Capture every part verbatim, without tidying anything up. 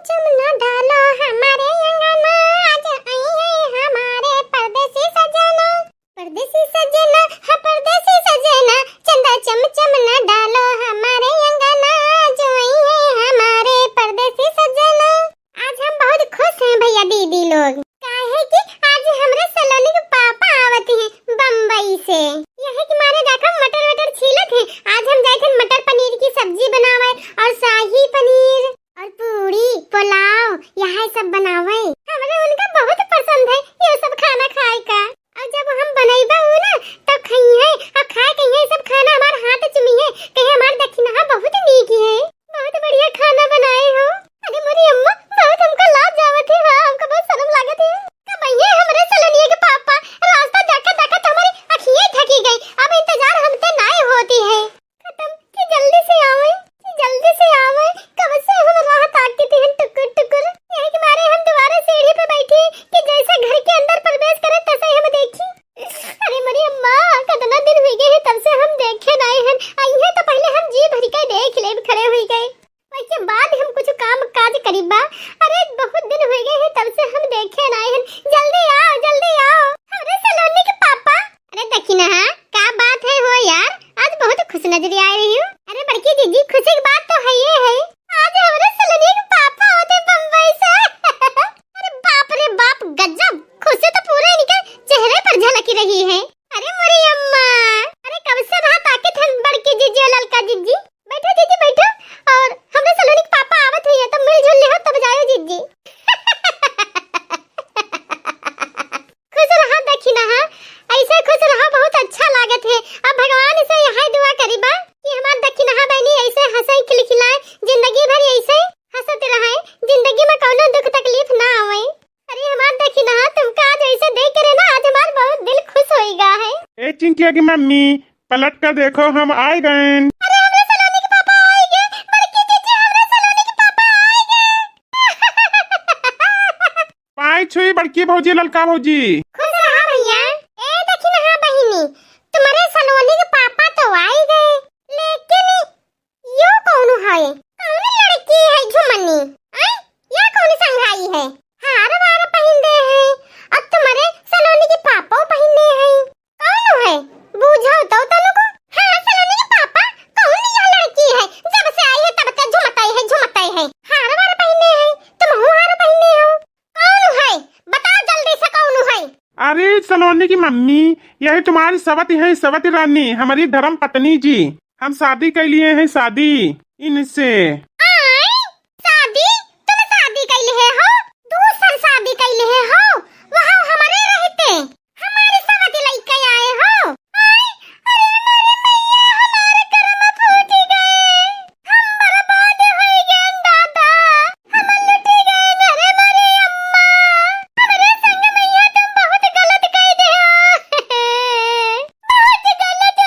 चम न डालो हमारे अंगना, आज आई है हमारे परदेसी सजना। परदेसी सजना, हाँ परदेसी सजना, चंदा चम चम न डालो हमारे अंगना, आज आई है हमारे परदेसी सजना। आज हम बहुत खुश हैं भैया दीदी लोग, काहे कि आज हमरे सलोनी के पापा आवत हैं बम्बई से। यही के मारे देखो मटर वटर छीलत हैं। आज हम जाए थे मटर पनीर की सब्जी बनावे और शाही पनीर और पूड़ी पुलाव यही सब बनावे। हमरे उनका बहुत पसंद है ये सब खाना खाए का। और जब हम बनैबा हूँ ना तब खइहे और खाए कहिए सब खाना हमार हाथ चुमिहे, कहे हमार दखिनहा बहुत नीक है। बहुत बढ़िया खाना बनाए हो। अरे मोरी अम्मा, बहुत हमका लाज आवत है। हाँ, हमका बहुत शर्म लागत है। कब आइए हमरे सलोनिया के पापा? रास्ता देखत देखत हमारी अखियाँ थकी गई। अब इंतजार हमते नाय होती है। खत्म, कि जल्दी से आवे, कि जल्दी से आवे। कब से हम राह ताकत हैं टुकुर टुकुर। यही के मारे हम दोबारा सीढ़ी पे बैठी कि जैसे घर के अंदर प्रवेश करे तैसे ही हम देखी। अरे मोरी अम्मा, कितना दिन हो गए हैं तब से हम देखे नाय हैं। आइए तो पहले हम जी भर के देख लेब, खड़े हुई गए। ओके बाद हम कुछ काम काज करीबा। अरे बहुत दिन हो गए हैं तब से हम देखे नाय हैं। जल्दी आओ, जल्दी आओ। अरे सलोनी के पापा। अरे दखिनहा, का बात है हो यार, आज बहुत खुश नजर आ रही हो। अरे बड़की जीजी, खुशी की बात तो है ये है, आज हमरे सलोनी के पापा होते बम्बई से। अरे बाप रे बाप, गजब खुशी तो पूरे इनके चेहरे पर झलक रही है। अरे मोरी अम्मा, अरे कब से रहा ताकत हन बड़की जीजी और ललका जीजी। बैठो जीजी बैठो, और हमरे सलोनी के पापा आवत हुई है तो मिलजुल ले हो तब जायो जीजी। खुश रहा दखिनहा, ऐसे खुश रहा, बहुत अच्छा लागत है। अब भगवान से यही दुआ करीबा कि हमार दखिनहा बहनी ऐसे हंसे खिलखिलाए, जिंदगी भर ऐसे हंसत रहे, जिंदगी में कौनो दुख तकलीफ ना आवे। अरे हमार दखिनहा, तुमका आज ऐसे देख के ना आज हमार बहुत दिल खुश होइगा है। ए चिंकिया की मम्मी, पलट कर देखो हम आए गए। अरे हमरे सलोनी के पापा आए गए, बड़की जीजी हमरे सलोनी के पापा आए गए। पाँय छुई बड़की भौजी, ललका भौजी। खुश रहा भैया। ए दखिनहा बहिनी, तुम्हारे सलोनी के पापा तो आई गए, लेकिन यो कौन है? कौन लड़की है झुमनी? आय, या कौन संघाई है? हार वार पहिन दे है, और तुम्हारे सलोनी के पापा पहिन दे है। कौन है? बूझो तो तनु को। हाँ, सलोनी के पापा, कौन यह लड़की है? जब से आई है तब से झुमताई है, झुमताई है। हार वार पहिने है, तुम हार पहिने हो। कौन है? बताओ जल्दी से कौन है? अरे सलोनी की मम्मी, यही तुम्हारी सवती है, सवती रानी, हमारी धर्म पत्नी जी। हम शादी कर लिए हैं, शादी इनसे। आय, शादी? तुम शादी कर लिए हो? दूसर शादी कर लिए हो? वहाँ हमारे रहते हमारे समझ लइके आए हो? आय, अरे मोरे मैया, हमार करम फूट गए। हम बर्बाद होई गए दादा। हम लुट गए, अरे मोरे अम्मा। हमरे संग मैया तुम बहुत गलत कह दे हो। बहुत गलत।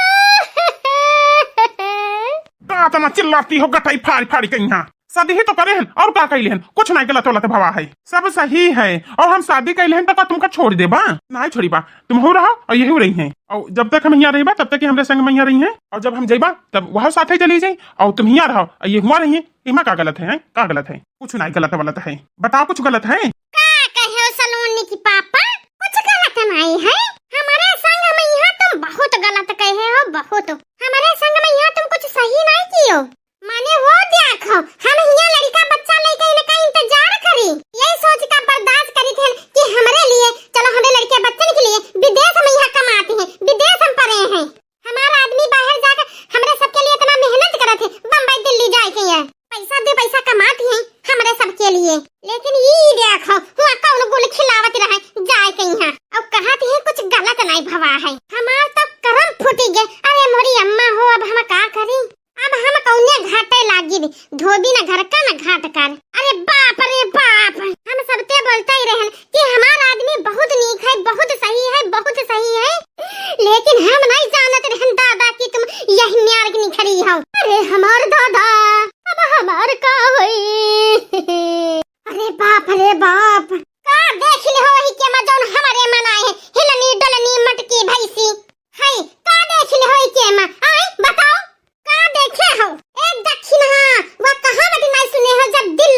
का तना चिल्लाती हो गटई फाड़ी फाड़ी के यहाँ? शादी ही तो करे हन, और का कैले हन? कुछ नहीं गलत वलत भवा है, सब सही है। और हम शादी कैले हन, तो का तुमका छोड़ देबा? नहीं छोड़ीबा, तुम हो रहा और यही रही हैं। और जब तक हम यहाँ रहीबा, तब तक ही हमरे संग में यहाँ रही हैं, और जब हम जइबा, तब वह साथे चली जाई, और तुम यहाँ रहो और ये हुआ रही हैं। इमा का गलत है, हैं? का गलत है? कुछ नहीं गलत वलत है, बताओ, कुछ गलत है? का कहे हो सलोनी की पापा? कुछ गलत नहीं है। हमारे संग में यहाँ तुम बहुत गलत कहे हो, बहुत। हमारे संग में यहाँ तुम कुछ सही नहीं कियो। माने वो देखो, हम हियां लड़का बच्चा लेके इनका इंतजार करी, यही सोच का बर्दाश्त करी थे कि हमरे लिए, चलो हमरे लड़के बच्चन के लिए विदेश में यहाँ कमाते हैं, विदेश में पड़े हैं, हमारा आदमी बाहर जाकर हमरे सबके लिए इतना मेहनत करत है, बम्बई दिल्ली जाए के है, पैसा दे पैसा कमाती हैं हमरे सबके लिए। लेकिन ई देखो, हुआ कौन गुल खिलावत रहे जाए के यहाँ, और कहत है कुछ गलत नहीं भवा है। हमार तो करम फूटी गए। अरे मोरी अम्मा हो, अब हम का करी? अब हम कौने घाटे लागी रे, धोबी न घर का न घाट कर। अरे बाप रे बाप, हम सबते बोलते ही रहन कि हमार आदमी बहुत नीक है, बहुत सही है, बहुत सही है, लेकिन हम नहीं जानत रहन दादा कि तुम यही न्यार की निखरी हो। अरे हमार दादा, अब हमार का होई? अरे बाप रे बाप, का देख ले हो वही के मा जौन हमारे मन आए हैं, हिलनी डुलनी मटकी भैंसी है, का देख ले हो वही के मा? आए बताओ, का देखे हो? ए दखिनहा, वह कहावत नहीं सुने हो, जब दिल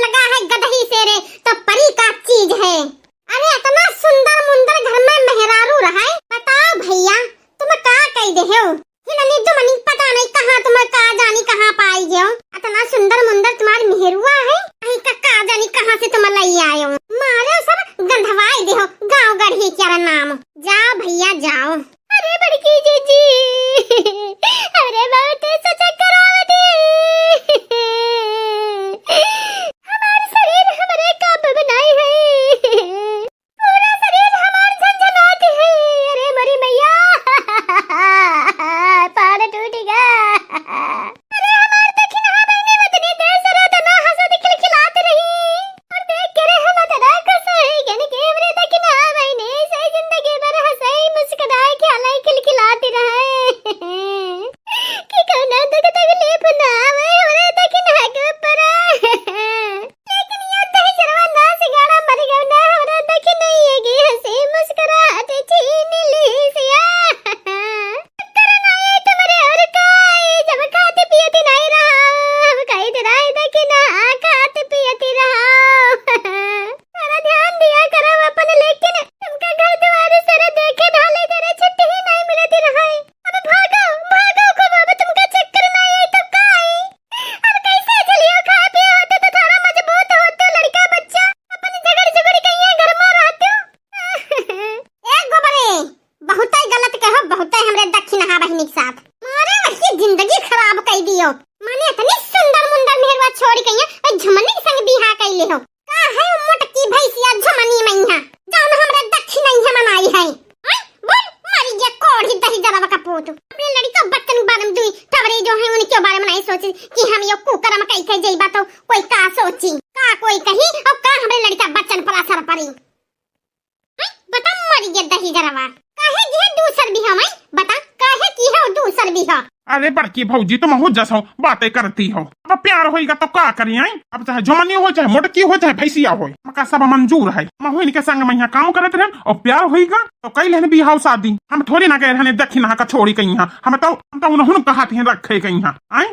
अरे बड़की भौजी, तुम हो जस हो, बातें करती हो। अब प्यार होइगा तो का करी, आई? अब चाहे जमनी हो, चाहे मोटकी हो, चाहे भैंसिया हो, हमका सब मंजूर है। महू इनके संग में यहाँ काम करत रहन और प्यार होइगा तो कई लेन बिहाव शादी। हम थोड़ी ना गए रहने दक्षिणा का छोड़ी कहीं, हम तो, हम तो उन्होंने कहा थे रखे कहीं, आई?